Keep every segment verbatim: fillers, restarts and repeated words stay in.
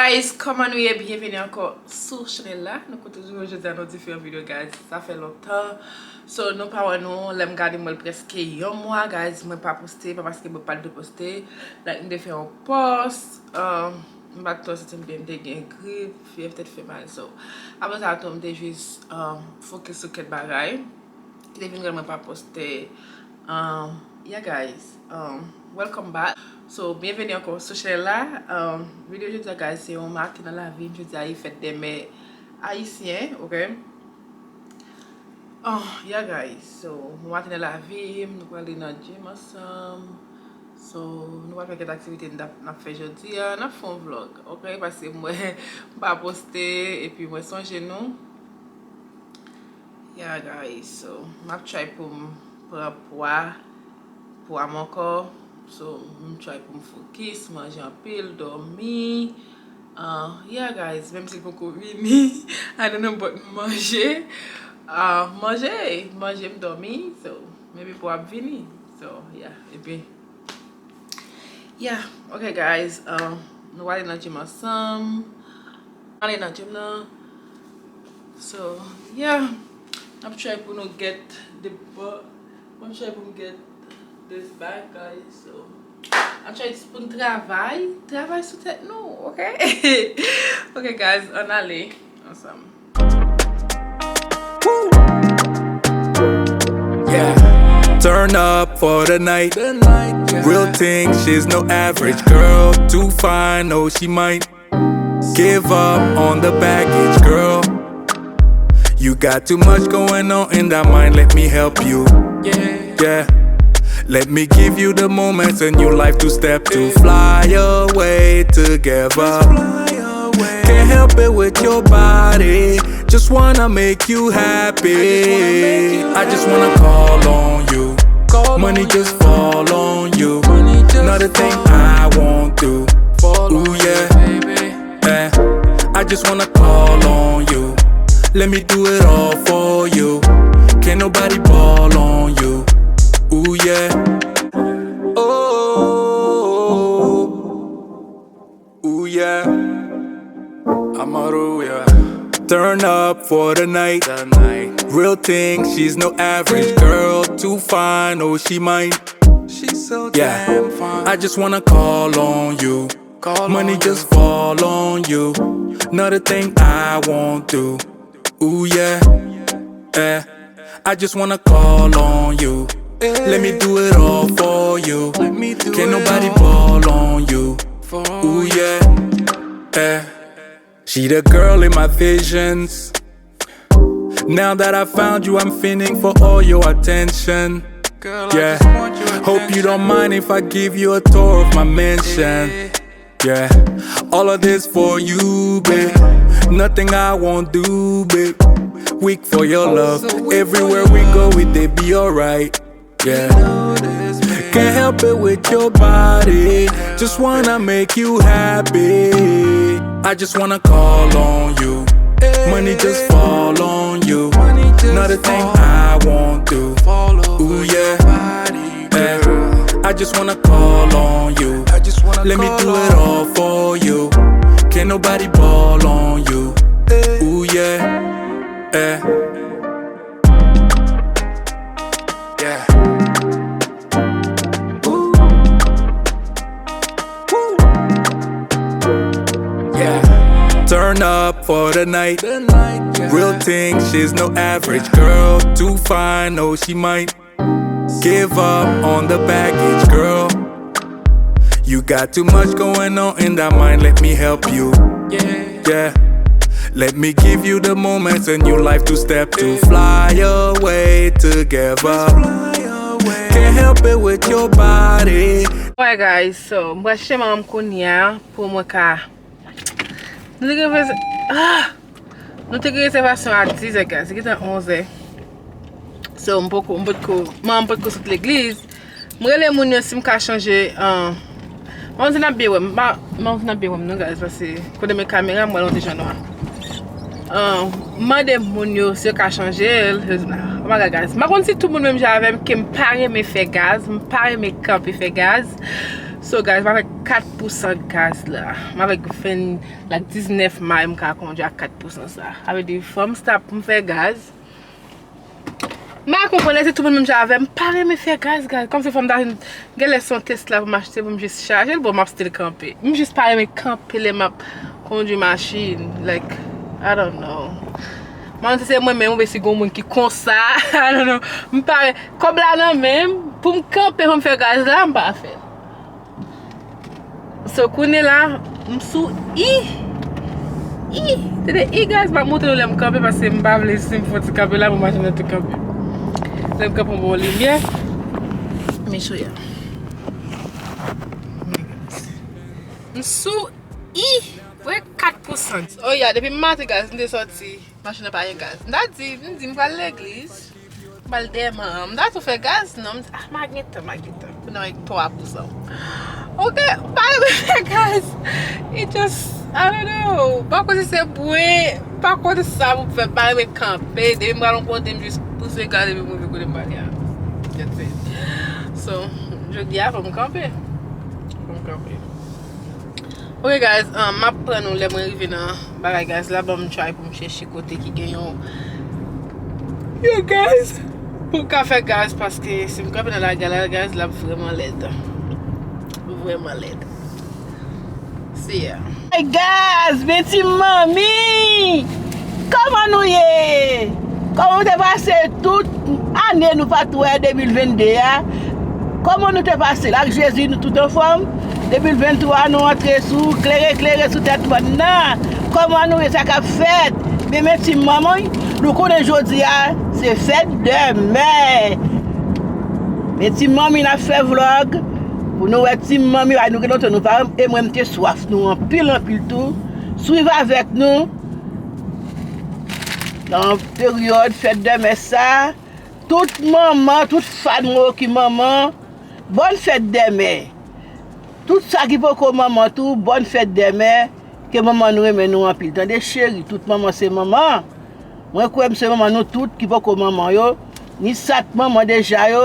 Guys, kòman nou ye? Byenveni ankò sou chanèl la. Nou kontan retwouve jodi a nan diferan videyo, guys. Sa fè lontan. So, nou pa wè nou. Lè m gade, m wè l prèske yon mwa, guys. Mwen pa poste, pa paske mwen pa t dwe poste. Like, m te fè yon pòs. Um, m pa t twò santi m byen, m te gen grip, fyèv, tèt fè mal. So, apre sa tou, m te jis, um, fokis sou kèk bagay. Ki te vin rèl mwen pa poste. Um, yeah, guys. Um, welcome back. So, byenveni ankò sou chanèl la. Um, videyo jodi a, guys, se yon maten nan lavi m. Jodi a, e fèt dè mè ayisyen, ok? Oh, yeah, guys. So, yon maten nan lavi m, nou prale nan gym ansanm. So, nou pral fè kèk aktivite n ap, n ap fè jodi a. N ap fè yon vlog, ok? Paske mwen, m pa poste, epi mwen sonje nou. Yeah, guys, so, m ap try pou m pran pwa, pwa m ankò. So, m try pou m fokis, manje anpil, dòmi. Ah, yeah, guys, menm si l poko vini, I don't know, but manje. Ah, manje, manje, m dòmi. So, maybe pwa ap vini. So, yeah, epi Yeah, ok, guys. Um, nou ale nan gym ansanm. Ale nan gym nan. So, yeah. N ap try pou nou get the bu-, m ap try pou m get this bag, guys. So, n ap try pou n travay, travay sou tèt nou, ok? Ok, guys, ann ale ansanm. Yeah. Turn up for the night. Real thing, she's no average girl. Too fine, oh, she might give up on the baggage, girl. You got too much going on in that mind, let me help you. Yeah. Let me give you the moments in your life to step to fly away together. Can't help it with your body. Just wanna make you happy. I just wanna call on you. Money just fall on you. Not a thing I won't do. Ooh, yeah. Eh, I just wanna call on you. Let me do it all for you. Can't nobody ball on you. Ooh, yeah. Oh, ooh, yeah. I'm out of, yeah. Turn up for the night. Real thing, she's no average girl. Too fine, oh, she might. Yeah. I just wanna call on you. Money just fall on you. Not a thing I won't do. Ooh, yeah. Eh. I just wanna call on you. Let me do it all for you. Can't nobody ball on you. Ooh, yeah. Eh. She the girl in my visions. Now that I found you, I'm fiending for all your attention. Yeah. Hope you don't mind if I give you a tour of my mansion. Yeah. All of this for you, babe. Nothing I won't do, babe. Weak for your love. Everywhere we go, we they be alright. Yeah. Can't help it with your body. Just wanna make you happy. I just wanna call on you. Money just fall on you. Not a thing I won't do. Ooh, yeah. Eh, I just wanna call on you. Let me do it all for you. Can't nobody ball on you. Ooh, yeah. Eh. Yeah. Ooh. Ooh. Yeah. Turn up for the night. Real thing, she's no average girl. Too fine, oh, she might give up on the baggage, girl. You got too much going on in that mind, let me help you. Yeah. Let me give you the moments in your life to step to fly away together. Can't help it with your body. Alright, guys, so m pral chèche manman m kounye a pou mwen ka. Nou te gen rezè-, ah! Nou te gen rezèvasyon a dizè, guys. Li gentan onzè. So, m poko, m potko, manman m potko sot legliz. M rele moun yo si m ka chanje, ah, m pa konn si n ap byen wè m. M pa, m pa konn si n ap byen wè m non, guys, paske kote men kamera, m wè l yon ti jan nwa. Ah, m mande moun yo si yo ka chanje l. Oh my God, guys. M pa konn si tout moun menm jan avè m ke m pa renmen fè gaz, m pa renmen kanpe fè gaz. So guys, m avèk kat pou san gaz la. M avèk ven, like, diznèf may m ka kondwi ak kat pou san sa. Sa vle di fò m stop pou m fè gaz. M pa konprann, èske tout moun menm jan avè m? M pa renmen fè gaz, gaz. Kòmsi fò m ta jwenn, genlè se yon Tesla pou m achte pou m jis chaje l, bon, m ap still kanpe. M jis pa renmen kanpe lè m ap kondwi machin. Like, I don't know. M pa konn si se mwen menm oubyen si gon moun ki konsa. I don't know. M pa, kòb la nan men m, pou m kanpe pou m fè gaz la, m pa fè l. So, kounye la, m sou I. I. Tande I, guys, m ap montre nou lè m kanpe, paske m pa vle si m fò ti kanpe la, pou machin nan tou kanpe. Lè m kanpe, m bon limyè. Make sure, yeah. M sou I. Wè kat pou san. Oh, yeah, depi maten, guys, m te sòti. Machin nan pa gen gaz. M ta di, m di, m pral legliz. M pral dèyè manman. M ta tou fè gaz, non. M di, ah, m a gen tan, m a gen tan. Pou nan yon twa pou san. Ok, m pa renmen fè gaz. It just, I don't know. M pa konn si se bwe, m pa konn sa pou m fè. M pa renmen kanpe. Depi m pral yon kote, m jis pouse gaz epi m rive kote m prale a. That's it. So, jodi a, fò m kanpe. Fò m kanpe. Ok, guys, um, m ap pran nou lè mwen rive nan bagay gaz la. Ban m try pou m chèche kote ki gen yon, yon gaz pou m ka fè gaz, paske si m kanpe nan lagay la, gaz la ap vrèman lèd. Vrèman lèd. See ya. Hey, gaz, men ti manmi! Kòman nou ye? Kòman nou te pase tout ane nou pa t wè de mil venn de a? Kòman nou te pase l? Ak Jezi, nou tout anfòm? De mil venn twa, nou antre sou klere, klere sou tèt mòn nan. Kòman nou ye? Sa k ap fèt? Men, men ti manmi, nou konnen jodi a, se fèt dèmen. Men ti manmi, n ap fè vlòg pou nou wè ti manmi, ay, nou gen lontan nou pa wè, e mwen, m te swaf nou anpil, anpil tou. Swiv avèk nou. Nan peryòd fèt dèmen sa, tout manman, tout fan mwen ki manman, bòn fèt dèmen. Tout sa ki poko manman tou, bòn fèt dèmen. Ke manman nou renmen nou anpil. Tande cheri, tout manman se manman. Mwen kwè m se manman nou tout ki poko manman yo, ni sa t manman deja yo.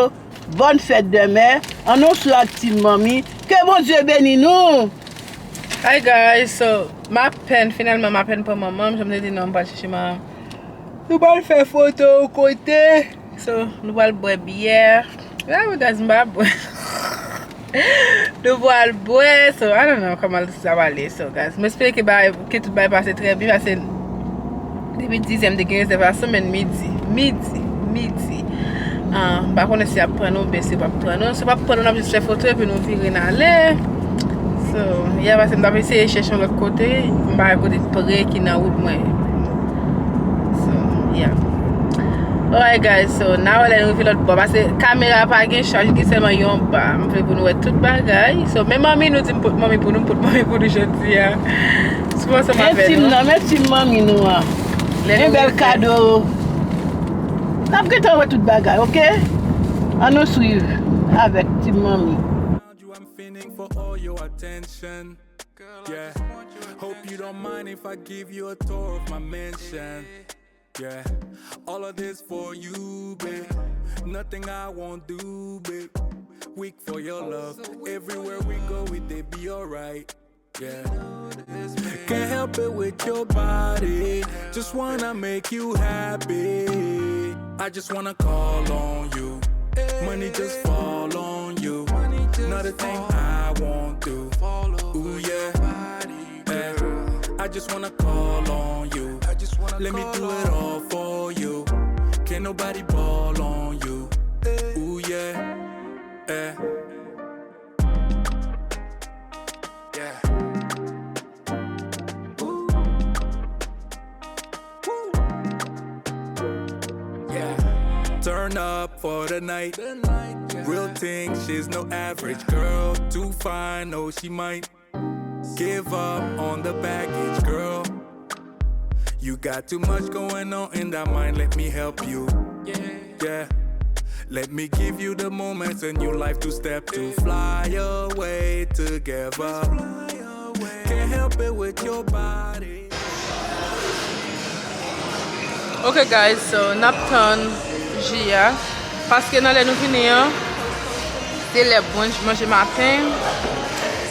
Bòn fèt dèmen. Ann nou sou ak ti manmi. Ke Bondye beni nou. Hi guys, so m apèn, finalman m apèn pran manman m, jan m te di nou, m pral chèche manman. Nou pral fè foto yon kote. So, nou pral bwè byè. Ah, guys, m pa bwè. Nou pral bwè, so, I don't know kòman sa va ale. So, guys, m espere ke bagay, ke tout bagay pase trè byen, paske depi diz è m te gen rezèvasyon, men midi, midi, midi. Ah, m pa konnen si y ap pran nou, oubyen si yo p ap pran nou. Si yo p ap pran nou, n ap jis fè foto epi nou vire n ale. So, yeah, paske m t ap eseye chèche yon lòt kote, m pa wè kote pre ki nan wout mwen. So, yeah. Alright, guys, so, n a wè lè nou rive lòt bò, paske kamera pa gen chaj, gen sèlman yon ba. M vle pou nou wè tout bagay. So, men manmi nou di m pot manmi pou nou, m pot manmi pou nou jodi a. Sou ansanm avè nou. Men ti m nan, men ti m manmi nou an. Yon bèl kado. N ap gentan wè tout bagay, ok? Ann nou swiv avèk ti m manmi. You, I'm fiending for all your attention. Yeah. Hope you don't mind if I give you a tour of my mansion. Yeah. All of this for you, babe. Nothing I won't do, babe. Weak for your love. Everywhere we go, we they be alright. Yeah. Can't help it with your body. Just wanna make you happy. I just wanna call on you. Money just fall on you. Not a thing I won't do. Ooh, yeah. Eh, I just wanna call on you. Let me do it all for you. Can't nobody ball on you. Ooh, yeah. Eh. Yeah. Ooh. Woo. Yeah. Turn up for the night. Real thing, she's no average girl. Too fine, oh, she might give up on the baggage, girl. You got too much going on in that mind, let me help you. Yeah. Yeah. Let me give you the moments in your life to step to fly away together. Can't help it with your body. Ok guys, so n ap tann ji a. Paske nan lè nou vini an, se lè brunch, manje maten.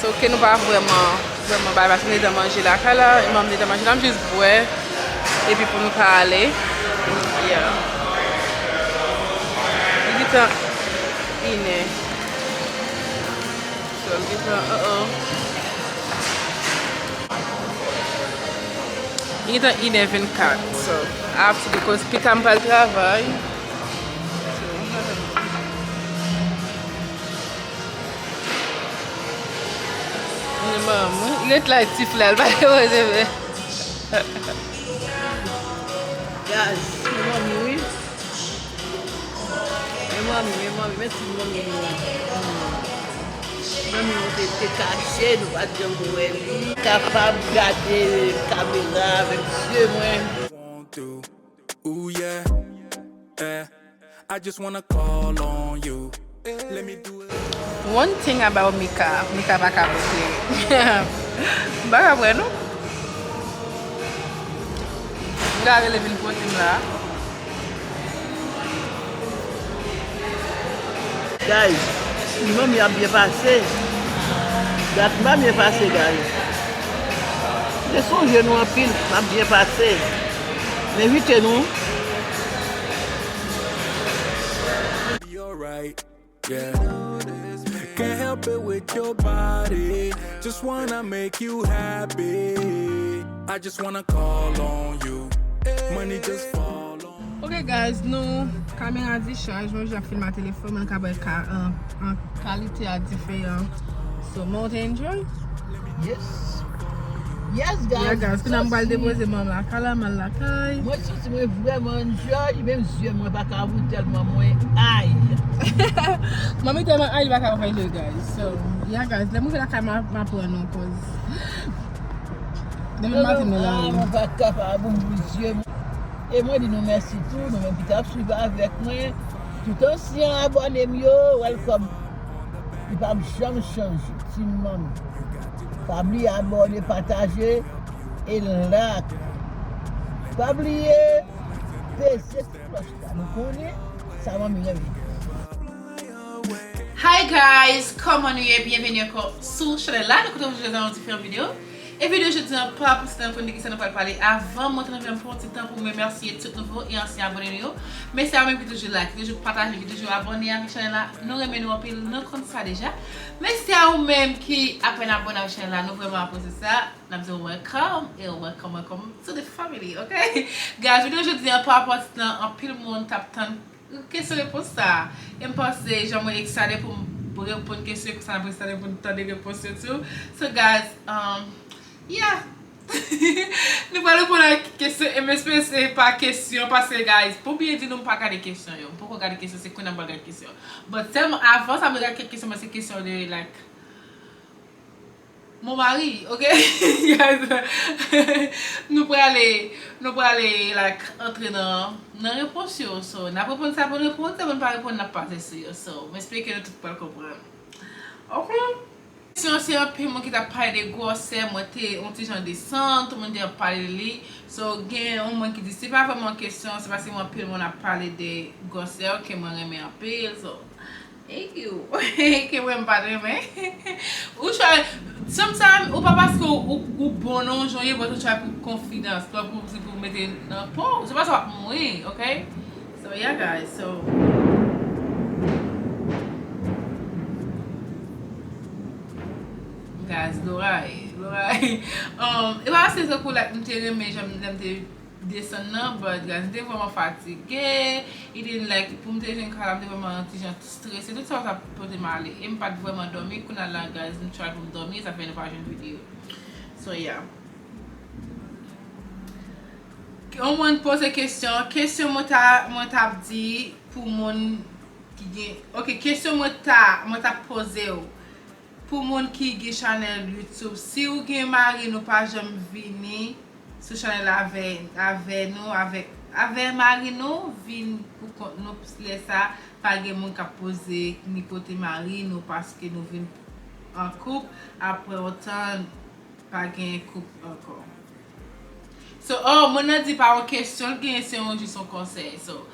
Ok, nou pa vrèman, vrèman bay, paske nou gentan manje lakay la, e manmi gentan manje la, m jis bwè, epi pou nou ka ale. Yeah. Li gentan inè. So, li gentan, uh-oh. Li gentan inè vennkat, so, I have to go, 'cause pita m pral travay. Li manman, ret la ti flè, l pa depoze men. Guys, se manmi wi. Men manmi, men manmi, men ti manmi nou. Hmm. Manmi nou te, te kache, nou pa t janm wè li. Kapab gade kamera avèk zye mwen. Ooh, yeah, eh. I just wanna call on you. Let me do it. One thing about Mika, Mika pa ka pote. M pa ka kwè non. Mika rele vin pote m la. Guys, manmi ap byen pase. Dat m pa byen pase, guys. Mwen sonje nou anpil, m ap byen pase. M envite nou. Be alright, yeah. Can't help it with your body. Just wanna make you happy. I just wanna call on you. Money just fall on. Ok guys, nou kamera dichaj, mwen jis ap filme a telefòn, mwen ka wè ka, an, an kalite a diferan. So, mwen te enjoy. Yes. Yes, guys. Yeah, guys, kounye a m pral depoze manm lakay la, m al lakay. Mwen santi mwen vrèman enjoy, menm zye mwen pa ka ouvri tèlman mwen ay. Manmi tèlman ay, li pa ka fè je, guys. So, yeah, guys, lè m rive lakay, m a, m a pran nou, 'cause demen maten nou la, ah, wi. Mwen pa kapab ouvri zye m. E mwen di nou mèsi tou, nou menm ki t ap swiv avèk mwen. Tout ansyen abòne m yo, welcome. Li p ap janm chanje, ti manmi. Pa bliye abòne, pataje, e like. Pa bliye peze ti klòch la. Nou konnen sa manmi renmen. Hi guys, kòman nou ye? Byenveni ankò sou chanèl la. Nou kote jodi nan yon diferan videyo. E videyo jodi an pa pou se nan konn de kisa nou pral pale. Avan m antre nan videyo, m pran yon ti tan pou m remèsye tout nouvo e ansyen abòne nou yo. Mèsi a ou menm ki toujou la, ki toujou pataje, ki toujou abòne avèk chanèl la. Nou renmen nou anpil, nou konn sa deja. Mèsi a ou menm ki apèn abòne avèk chanèl la, nou vrèman apresye sa. N ap di w welcome e welcome, welcome to the family, ok? Guys, videyo jodi an pa rapò nan anpil moun t ap tann kesyon repons sa. E m panse jan mwen eksite pou m reponn kesyon, konsa n ap eksite pou n tande repons yo tou. So guys, um, yeah. Nou pral reponn a kesyon, e m espere se pa kesyon, paske guys, pou byen di nou, m pa gade kesyon yo. M poko gade kesyon, se kounye a m pral gade kesyon. But sèlman avan sa, m gade kèk kesyon, men se kesyon de, like, mon mari, ok? Guys, nou prale, nou prale, like, antre nan, nan repons yo. So, n ap reponn sa pou n reponn, sa pou n pa reponn, n ap pase sou yo. So, m espere ke nou tout pral konprann. Ok? Kesyon se anpil moun ki t ap pale de gwosè, mwen te yon ti jan desann, tout moun te ap pale de li. So, gen yon moun ki di, se pa vrèman yon kesyon, se paske mwen anpil moun ap pale de gwosè ke mwen renmen anpil. So, thank you. Ke mwen m pa t renmen. Ou try, sometimes, ou pa paske ou, ou, ou bon nan yon jan w ye, but ou try pou konfidans, pa pou, pou mete nan po, se pa sa w ap mouri, ok? So, yeah, guys, so. Guys, Loray, Loray. Um, e pa se tankou, like, m te renmen jan lè m te desann nan, but, guys, m te vrèman fatige. E then, like, pou m te jwenn kay la, m te vrèman yon ti jan strese. Tout sa, sa pote m ale. E m pa t vrèman dòmi. Kounye a la, guys, m try pou m dòmi. Sa fè nou pa jwenn videyo. So, yeah. Yon moun poze kesyon. Kesyon mwen ta, mwen t ap di pou moun ki gen, ok, kesyon mwen ta, mwen t ap poze w. Pou moun ki gen chanèl YouTube, si w gen mari nou pa janm vini sou chanèl avè, avè nou, avè, avè mari nou, vin pou kont nou, lè sa, pa gen moun k ap poze ni kote mari nou, paske nou vin an koup, apre yon tan, pa gen koup ankò. So, oh, moun nan di pa yon kesyon l genyen, se yon, jis yon konsèy. So,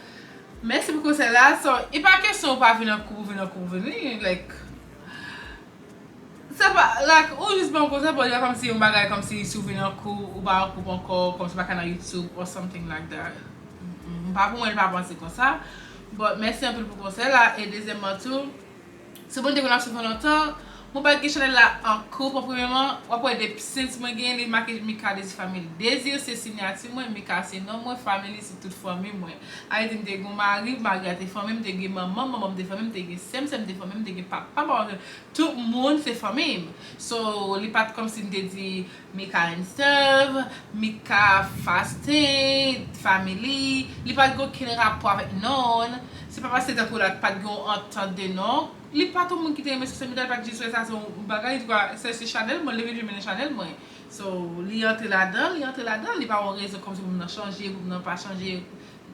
mèsi pou konsèy la. So, e pa kesyon ou pa vin an koup, ou vin an koup, ou vini, like, Sa pa, like, ou jis ban m konsèy, bon, li pa kòmsi yon bagay kòmsi si w vin an koup, ou pa an koup ankò, kòmsi w pa ka nan YouTube or something like that. M pa pou mwen, li pa panse konsa. But mèsi anpil pou konsèy la. E dezyèmman tou, si w te konn ap swiv mwen lontan, mwen pa t gen chanèl la an koup, premyèman, w ap wè de since mwen gen, li make Mika Désir Family. Désir se siyati mwen, Mika se non mwen, Family se tout fanmi mwen. Ayiti, m te gen yon mari, mari a te fanmi m, m te gen manman, manman m te fanmi m, m te gen sè m, sè m te fanmi m, m te gen papa, papa m, tout moun se fanmi m. So, li pa t kòmsi m te di Mika and Steph, Mika Fastin, Family, li pa t gen okenn rapò avèk non. Se pa paske tankou la pa t gen yon antant de non. Li pa t yon moun ki te renmen sosyal medya, li pa t jis wè sa se yon bagay, li t kwè se, se chanèl mwen, li vin jwenn chanèl mwen. So, li antre ladan, li antre ladan, li pa yon rezon kòmsi pou moun nan chanje, pou moun nan pa chanje,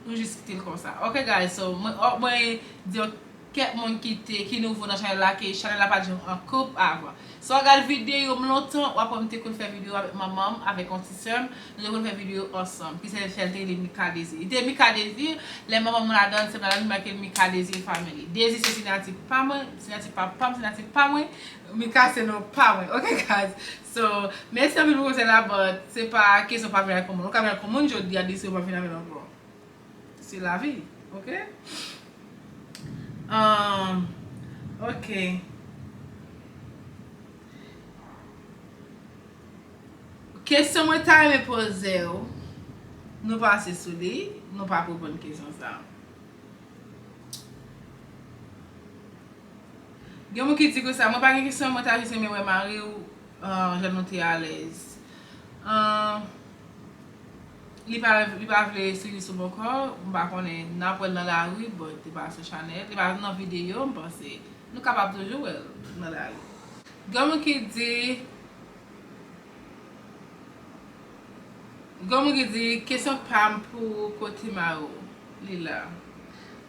nou jis kite l konsa. Ok, guys, so, mwen, oh, mwen di yon kèk moun ki te, ki nouvo nan chanèl la, ke chanèl la pa t janm an koup avan. Si w al gad videyo m lontan, w ap wè m te konn fè videyo avèk manman m, avèk yon ti sè m, nou te konn fè videyo ansanm, ki se fè l te rele Mika Désir. Li te Mika Désir, lè manman m ladan, se ladan li make l Mika Désir Family. Désir se siyati pa mwen, siyati papa m, siyati pa mwen, Mika se non pa mwen. Ok, guys? So, mèsi anpil pou konsèy la, but se pa kesyon pa vin avèk yon moun. Ou ka vin avèk yon moun jodi a, demen ou pa vin avè l ankò. Se lavi, ok? Um, ok. Kesyon mwen ta renmen poze w, nou pase sou li, nou pa reponn kesyon sa. Gen moun ki di konsa, mwen pa gen kesyon, mwen ta jis renmen wè mari w, ah, jan nou te alèz. Ah, li pa, li pa vle sou YouTube ankò, m pa konnen, n ap wè l nan lari, but li pa sou chanèl, li pa nan videyo, m panse nou kapab toujou wè l nan lari. Gen moun ki di, Gen moun ki di, kesyon pa m pou ou, kote mari w? Li la.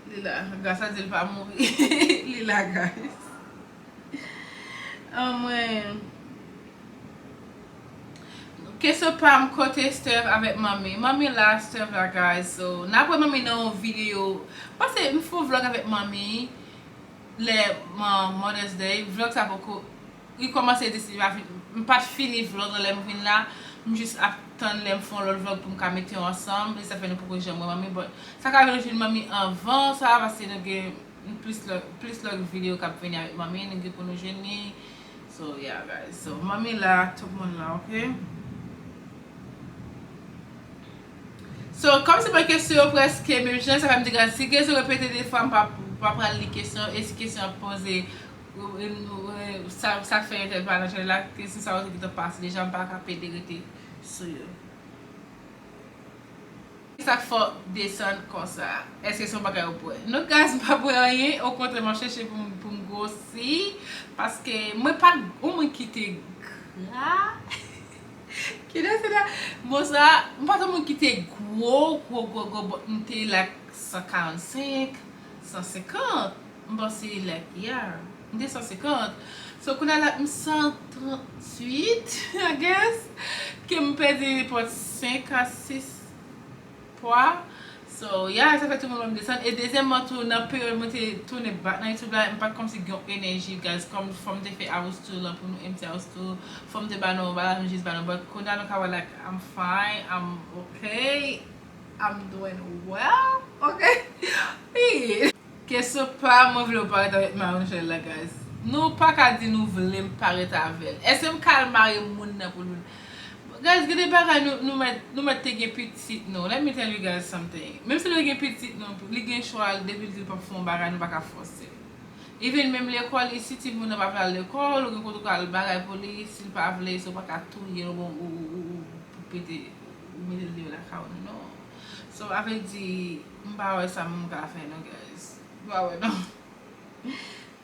Li la. Gras a Dye, li pa mouri. Li la, guys. Anmwey. Kesyon pa m, kote Steph avèk manmi? Manmi la, Steph la, guys. So, n ap wè manmi nan yon videyo. Paske m fè yon vlog avèk manmi. Lè, man, Mother's Day, vlog sa poko, li kòmanse di si li pa fin, m pa t fini vlog lan lè m vin la, m jis ap tann lè m fè yon lòt vlog pou m ka mete yo ansanm, e sa fè nou poko janm wè manmi, but sa ka vin nou jwenn manmi anvan sa, paske nou gen plis lòt, plis lòt videyo k ap vini avèk manmi, nou gen pou nou jwenn li. So, yeah, guys. So, manmi la, tout moun la, ok? So, kòmsi mwen kesyon yo prèske menm jan, sa fè m di, gad, si kesyon repete de fwa, m pa, pa pral li kesyon, e si kesyon ap poze, e, e, sa, sa k fè entèl pa nan chanèl la, kesyon sa yo te gentan pase deja, m pa ka pede rete sou yo. Sa k fè w desann konsa? Èske se yon bagay ou pwè? Non, guys, m pa pwè anyen, okontrè, m ap chèche pou m, pou m gwosi, paske mwen pa t yon moun ki te gra. Ki de se la? Bon, sa, m pa t yon moun ki te gwo, gwo, gwo, gwo, but m te like san karannsenk, san senkant. M panse, like, yeah, m te san senkant. So, kounye a la, m san tranntuit, I guess, ke m pèdi nenpòt senk a sis pwa. So, yeah, sa fè tout moun wè m desann. E dezyèmman tou, nan peryòd mwen te tounen back nan YouTube la, m pa t kòmsi gen yon enèji, guys, kòm fò m te fè house tour lan pou nou, empty house tour, fò m te ba nou bagay, nou jis ba nou, but kounye a nou ka wè, like, I'm fine, I'm okay, I'm doing well, okay? Period. Kesyon pa, mwen vle w parèt avèk mari w nan chanèl la, guys. Nou pa ka di nou vle m parèt avè l. Èske m ka al mare moun nan pou l vin? Guys, gen de bagay nou, nou mèt, nou mèt te gen pitit nou. Let me tell you guys something. Menm si nou te gen pitit nou, li gen chwa, depi l di l p ap fè yon bagay, nou pa ka fòse l. Even menm lekòl, si timoun nan pa vle al lekòl, ou gen kote ou ka al bagay pou li, si l pa vle, so ou pa ka touye l, ou, ou, ou, ou, ou pete, ou mete l deyò lakay ou, non. So, avè di, m pa wè sa m ka fè, non, guys. M pa wè, non.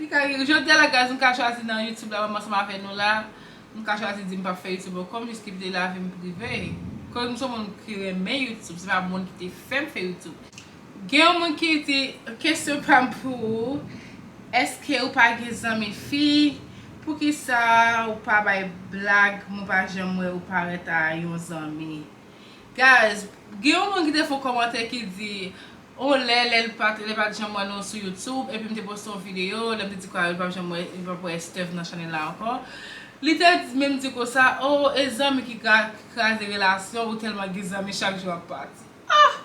Li ka rive. Jodi a la, guys, m ka chwazi nan YouTube la, menm ansanm avè nou la. M ka chwazi di m p ap fè YouTube ankò, m jis kite lavi m prive. Koz m se yon moun ki renmen YouTube, se pa moun ki te fè m fè YouTube. Gen yon moun ki di, kesyon pa m pou ou, èske ou pa gen zanmi fi? Poukisa ou pa bay blag, mwen pa janm wè ou parèt a yon zanmi? Guys, gen yon moun ki te fè yon kòmantè ki di, o lè, lè l pa t, lè pa t janm wè nou sou YouTube, epi m te poste yon videyo, lè m te di kwa, li p ap janm wè, li p ap wè Steph nan chanèl la ankò. Li te menm di konsa, oh, e zanmi ki ka kraze relasyon, ou tèlman gen zanmi chak jou ap pati. Ah!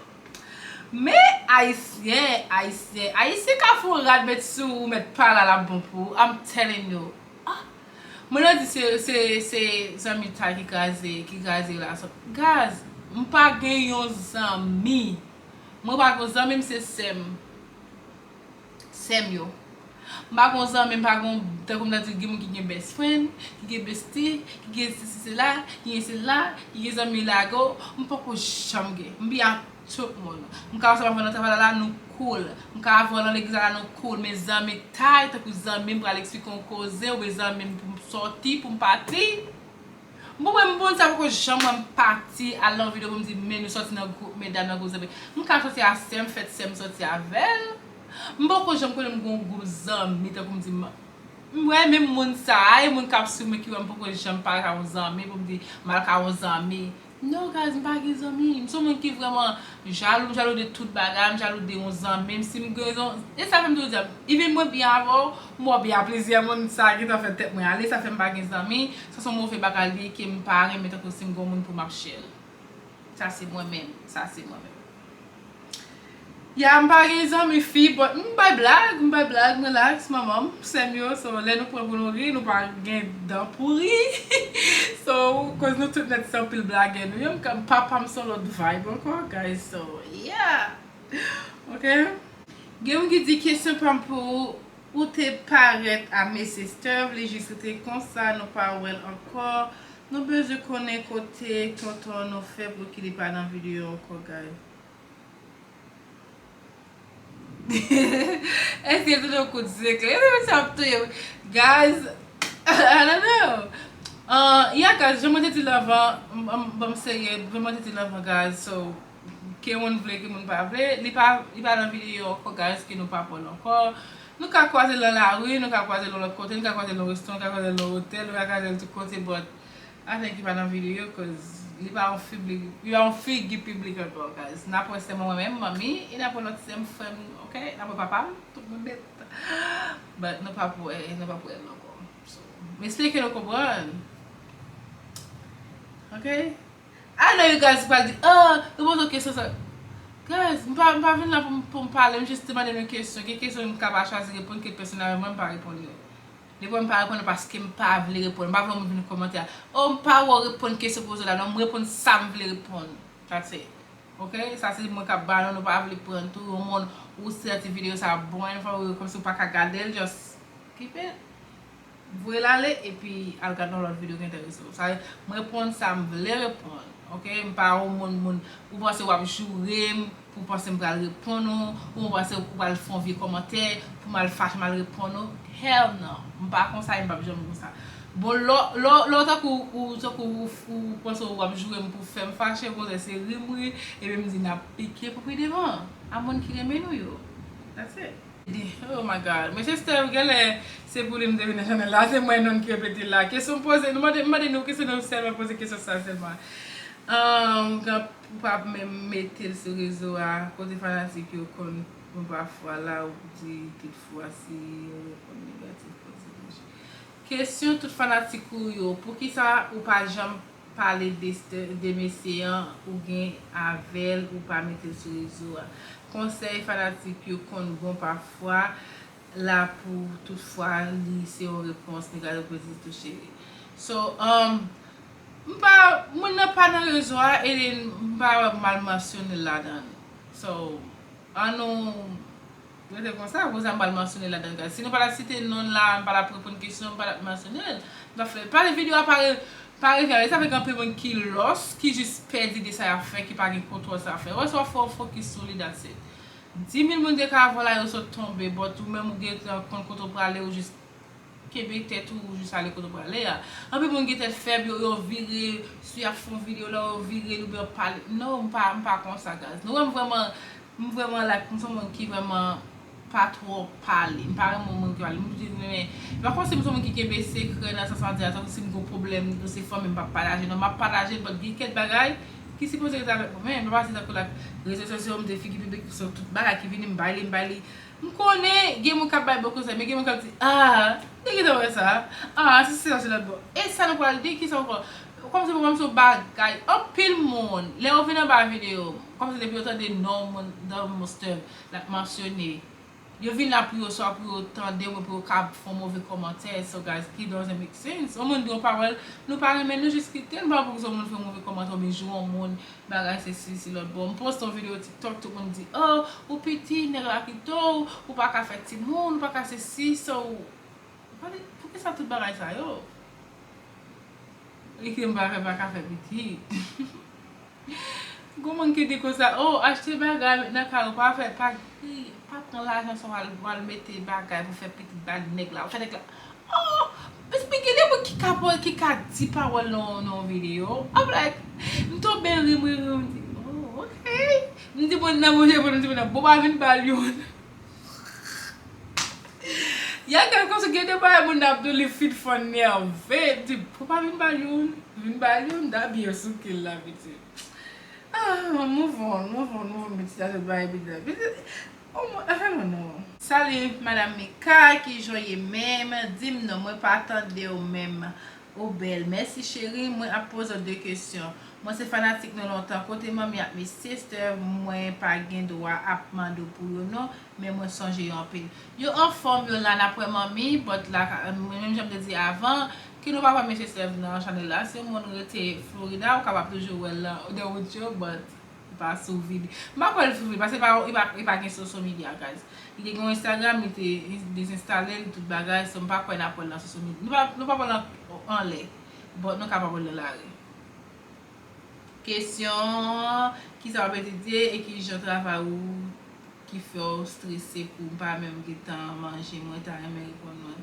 Men ayisyen, ayisyen, ayisyen ka fè yon rad met sou ou, met pala l ap bon pou ou. I'm telling you. Ah! Moun nan di se, se, se zanmi tay ki kraze, ki kraze relasyon. Guys, m pa gen yon zanmi. Mwen pa gen yon zanmi, m se sè m. Sè m yo. M pa gon zanmi, m pa gon, tankou m ta di, gen moun ki gen best friend, ki gen bestie, ki gen sesi sela, ki gen sela, ki gen zanmi lago, m poko janm gen. M byen ak tout moun. M ka wè sa m ap fè nan travay la, la, nou cool. M ka wè nan legliz la, la, nou cool. Men zanmi tay, tankou zanmi m pral eksplike yon koze, oubyen zanmi m pou m sòti, pou m pati. Bon, mwen, moun sa poko janm wè m pati al nan yon videyo pou m di, men nou sòti nan gwoup medam nan gwoup zanmi. M ka sòti a sè m, fèt sè m sòti avè l. M poko janm konnen m gon gwoup zanmi, tankou m di, m, m wè menm moun sa a, e moun k ap swiv mwen ki wè m poko janm pale ka yon zanmi, pou m di, m al ka yon zanmi. No, guys, m pa gen zanmi. M se yon moun ki vrèman jalou, m jalou de tout bagay, m jalou de yon zanmi m. Si m gen yon, e sa fè m toujou di, even mwen byen avè w, m wè w byen a plizyè moun, sa gentan fè tèt mwen ale, sa fè m pa gen zanmi. Sa se yon move bagay li ye ke m pa renmen tankou si m gen yon moun pou m ap share l. Sa se mwen menm, sa se mwen menm. Ya, m pa gen zanmi fi, but m bay blag, m bay blag, m relax, manman m, sè m yo, so lè nou pran pou nou ri, nou pa gen dan pou ri. So, koz nou tout nèt se anpil blagè nou ye, m ka, papa m se yon lòt vibe ankò, guys, so, yeah. Ok? Gen moun ki di kesyon pa m pou ou, ou te parèt a mesye Steve, li jis rete konsa, nou pa wè l ankò. Nou bezwen konnen kote tonton nou fè pou ki li pa nan videyo ankò, guys. Èske se yon kout zek la? Epi misye ap touye m. Guys, I don't know. Uh, yeah, guys, jan mwen te di l anvan, m, m, ban m serye, jan mwen te di l anvan, guys, so, ke moun vle, ke moun pa vle, li pa, li pa nan videyo ankò, guys, ke nou pa pran l ankò. Nou ka kwaze l nan lari, nou ka kwaze l yon lòt kote, nou ka kwaze l nan restoran, nou ka kwaze l nan otèl, nou ka kwaze l tout kote, but I think li pa nan videyo, cause li pa yon figi, li pa yon figi piblik ankò, guys. N ap wè sè mwen, mwen menm, manmi, e n ap wè lòt sè m, frè m, ok? N ap wè papa m, tout moun nèt. But nou p ap wè, nou p ap wè l ankò. So, m espere ke nou konprann. Ok? I know you guys pral di, oh, nou poze w kesyon sa. Guys, m pa, m pa vin la pou m, pou m pale, m jis te mande nou kesyon. Gen kesyon m ka pa chwazi reponn, ke pèsonèlman mwen m pa reponn yo. Depi m pa reponn paske m pa vle reponn. M pa vle moun vin kòmante a, oh, m pa wè w reponn kesyon poze la, non, m reponn sa m vle reponn. That's it. Ok? Sa se mwen k ap ba nou, nou pa vle pran tou. Yon moun ou santi videyo sa bon, yon fwa ou kòmsi ou pa ka gade l, just keep it. Voye l ale, epi al gade yon lòt videyo ki enterese w. Sa, m reponn sa m vle reponn. Ok? M pa yon moun, moun, ou panse w ap joure m, pou w panse m pral reponn ou, ou panse ou pral fè yon vye kòmantè, pou m al fache, m al reponn ou. Hell no! M pa konsa, e m p ap janm konsa. Bon, lè, lè, lè w tankou, ou, tankou ou, ou panse w ap joure m pou fè m fache, kontè se ri m ri, epi m di n ap pike pou pi devan. A moun ki renmen nou yo. That's it. Di, oh my God. Mesye Steve, genlè, se pou li m te vin nan chanèl la, se mwen non ki repete la. Kesyon poze, nou mande, mande nou kesyon, nou sèlman poze kesyon sa sèlman. Um, gen, ou pa menm mete l sou rezo a, kote fanatik yo konn bon pafwa la, ou di tout fwa si yo reponn negatif, pozitif. Kesyon tout fanatik ou yo, poukisa ou pa janm pale de, de mesye an ou gen avè l, ou pa mete l sou rezo a? Konsèy fanatik yo konn bon pafwa la pou tout fwa li se yon repons negatif pozitif tou cheri. So, um, m pa, moun nan pa nan rezo a, e m pa wè m al mansyone l ladan l. So, ann nou rete konsa, poze a m pral mansyone l ladan l, guys. Si nou pa t ap site non l la, m pa t ap reponn kesyon, m pa t ap mansyone l. M t ap fè, pale videyo a pa re-, pa revè ale. Sa fè gen anpil moun ki lost, ki jis pèdi de sa y ap fè, ki pa gen kontwòl sa y ap fè. Wè, si w ap fè, w fokis sou li, that's it. Dis mil moun te ka vwa la, yo sot tonbe, but ou menm ou gentan konn kote w prale, ou jis kenbe tèt ou, ou jis ale kote w prale a. Anpil moun gen tèt fèb, yo, yo vire, si y ap fè yon videyo la, yo vire l oubyen yo pale. Non, m pa, m pa konsa, guys. Nou wè m vrèman, m vrèman like, m se yon moun ki vrèman pa twò pale. M pa renmen moun ki pale. M di, men, e pa kòmsi m se yon moun ki kenbe sekrè nan sans m ap di a, tankou si m gen yon pwoblèm, nou se fanmi, m p ap pataje. Non, m ap pataje, but gen kèk bagay, ki sipoze rete avèk mwen, men m pa pase tankou la, rezo sosyo, m te figi piblik, se tout bagay ki vini, m bay li, m bay li. M konnen gen moun k ap bay bon konsèy, men gen moun k ap di, ah, m te gentan wè sa. Ah, se, se sa, se lòt bò. E sa nou pral di, ki sa ankò? Kòmsi pou mwen, se yon bagay, anpil moun, lè yo vin anba videyo, kòmsi depi yo tande non moun, Don Monster, l ap mansyone, yo vin la pou yo, swa pou yo tande mwen, pou yo ka fè yon move kòmantè. So, guys, it doesn't make sense. Yon moun di yon pawòl, nou pa renmen, nou jis kite l. Nou pa pou yon moun fè yon move kòmantè, oubyen joure yon moun, bagay, sesi, si lòt bò. M poste yon videyo TikTok, tout moun di, oh, ou piti, nèg la kite w, ou pa ka fè timoun, ou pa ka sesi, so, poukisa tout bagay sa yo? Rete m pa fè, pa ka fè pitit. Gon moun ki di konsa, oh, achte bagay, met nan kay ou, pa fè, pa, pa pran lajan sa w al, w al mete bagay pou fè pitit ba nèg la, ou fè nèg la. Oh, men gen de moun ki ka, ki ka di pawòl nan, nan yon videyo. I'm like, m tonbe ri, m ri, ri, m di, oh, ok. M di moun nan, manje moun, m di moun nan, bon, pa vin ba l youn. Ya gade kòmsi gen de bagay moun nan ap di li fit fò nève. Di, pou pa vin ba l youn, vin ba l youn, dabye souke l la, pitit. Ah, move on, move on, move on, pitit, a tout bagay, pitit, pitit. Oh, mwen, I don't know. Salut, Madam Mika, kijan w ye menm? Di m non, mwen pa tande w menm. Ou bèl. Mèsi cheri, mwen ap poze w de kesyon. Mwen se fanatik nou lontan. Kote manmi ak mi sister, mwen pa gen dwa ap mande w pou yo non, men mwen sonje yo anpil. Yo anfòm, yo la, n ap wè manmi, but la, mwen menm jan m te di avan, ke nou pa wè mi sister nan chanèl la, si yon moun rete Florida, ou kapab toujou wè l nan, nan wout yo, but li pa sou vid. M pa kwè l sou vid, paske li pa, li pa, li pa gen social media, guys. Li te gen yon Instagram, li te dezenstale l, tout bagay, so m pa kwè n ap wè l nan social media. Nou pa, nou pa wè l an, anlè, but nou kapab wè l nan lari. Kesyon, kisa w ap etidye e ki jan travay ou ki fè w strese pou m pa menm gentan manje, mwen ta renmen reponn mwen.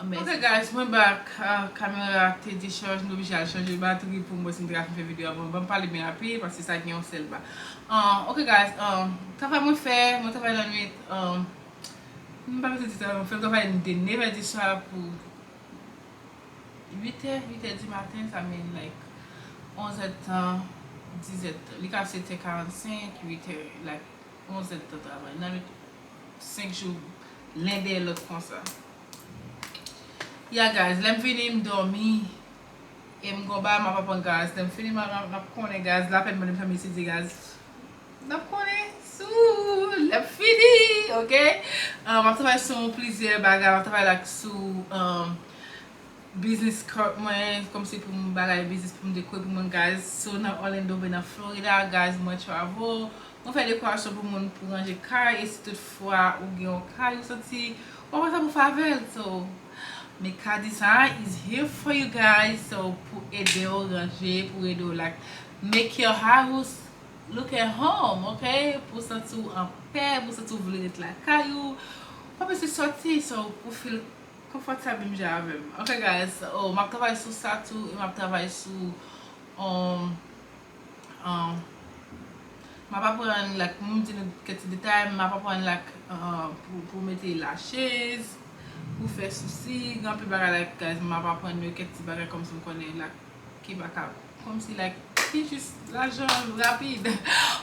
Mèsi. Ok guys, mwen back. Ah, kamera te dechaj, m te oblije al chanje batri pou m wè si m te ka fin fè videyo avan. Ban m pale byen rapid, paske sa gen yon sèl ba. Ah, ok guys, ah, travay mwen fè, mwen travay lannwit, ah, m pa bezwen di travay mwen fè, m travay de nevè di swa pou uitè, uitè di maten, sa mean like onzè tan, dizè tan. Li ka setè karannsenk, uitè, like onzè tan travay. Nan senk jou, len dèyè lòt konsa. Yeah guys, lè m vini, m dòmi. E m gon bagay m ap aprann guys. Lè m fini, m ap, m ap konnen guys. Lapèn mande m fè m etidye guys. N ap konnen sou lè m fini, ok? Ah, m ap travay sou plizyè bagay. M ap travay like sou, um, business card mwen, kòmsi pou m bagay biznis pou m dekore pou moun guys. So nan Orlando, ben nan Florida guys, mwen travel. Mwen fè dekorasyon pou moun pou ranje kay, e si tout fwa ou gen yon kay, ou santi w ap fè sa pou favè l. So, Mika Design is here for you guys. So, pou ede w ranje, pou ede w like make your house look at home, ok? Pou w santi w anpè, pou w santi w vle ret lakay ou. Pa bezwen sòti, so, pou feel konfòtab menm jan avè m. Ok guys, oh, m ap travay sou sa tou, e m ap travay sou, um, um, m ap aprann, like, m di nou kèk ti detay, m ap aprann, like, uh, pou, pou mete lashes, pou fè sousi, gen anpil bagay, like, guys, m ap aprann nou kèk ti bagay kòmsi m konnen, like, ki pa ka, kòmsi, like, ki jis lajan rapid.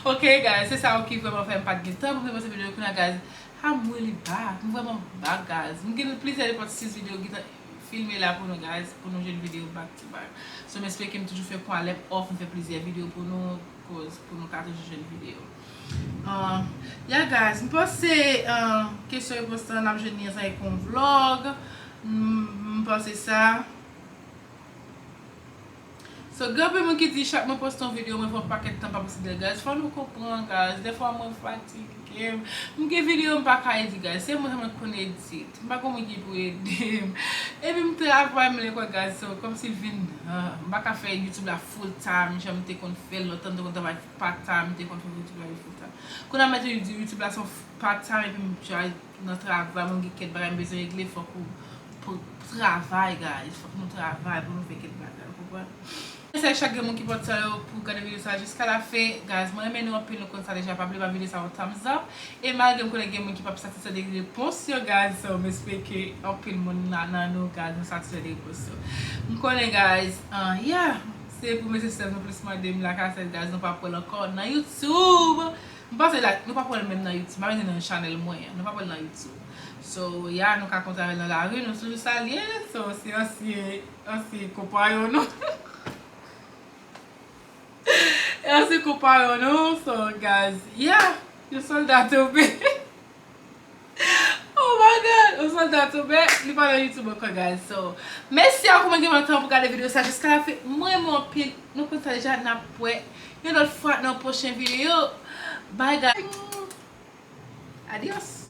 Ok guys, se sa ki vrèman fè m pa t gen tan pou m fè videyo kounye a guys. I'm really back. M vrèman back guys. M gen plizyè de pati sis videyo ki ta filme la pou nou guys, pou nou jwenn videyo back to back. So m espere ke m toujou fè pwen a lè m off, m fè plizyè videyo pou nou, koz pou nou ka toujou jwenn videyo. Uh, yeah guys, m panse, uh, kesyon repons lan n ap jwenn li ansanm avèk yon vlog. M, m panse sa. So, gen anpil moun ki di chak mwen poste yon videyo, mwen fè yon pakèt tan pa poste videyo, guys. Fò nou konprann, guys. Dèfwa mwen fatige. M, m gen videyo m pa ka edit, guys. Se mwen sèlman ki konn edit. M pa gen moun ki pou ede m. Epi m travay, m lekòl, guys. So, kòmsi l vin, ah, m pa ka fè YouTube la full time, jan m te konn fè l lontan, m te konn travay part time, m te konn fè YouTube la full time. Kounye a m mete YouTube la se yon part time, epi m travay nan travay, mwen gen kèk bagay m bezwen regle, fòk ou pou travay, guys. Fòk nou travay pou nou fè kèk bagay, ou konprann? Mèsi a chak gen moun ki pran tan yo pou gade videyo sa jiska la fen. Guys, mwen renmen nou anpil, nou konn sa deja. Pa bliye ba videyo sa yon thumbs up. E malgre m konnen gen moun ki p ap satisfè de repons yo, guys, so m espere ke anpil moun nan, nan nou, guys, nou satisfè de repons yo. M konnen, guys, uh, yeah, Se pou mesye sèl nou plis mande m lakay sèl, guys, nou p ap wè l ankò nan YouTube. M panse la, nou p ap wè l menm nan YouTube. M pa mete nan chanèl mwen an. Nou p ap wè l nan YouTube. So, ya, nou ka kontre avè l nan lari, nou toujou salye. So, se ansyen, ansyen konpayon nou. E ansyen konpayon nou. So, guys, yeah, yon sòlda tonbe. Oh my God, yon sòlda tonbe, li pa nan YouTube ankò, guys. So, mèsi a ou menm ki pran tan pou gade videyo sa jiska la fen. Mwen renmen w anpil. Nou konn sa deja, n ap wè yon lòt fwa nan pwochen videyo. Bye, guys. Adios.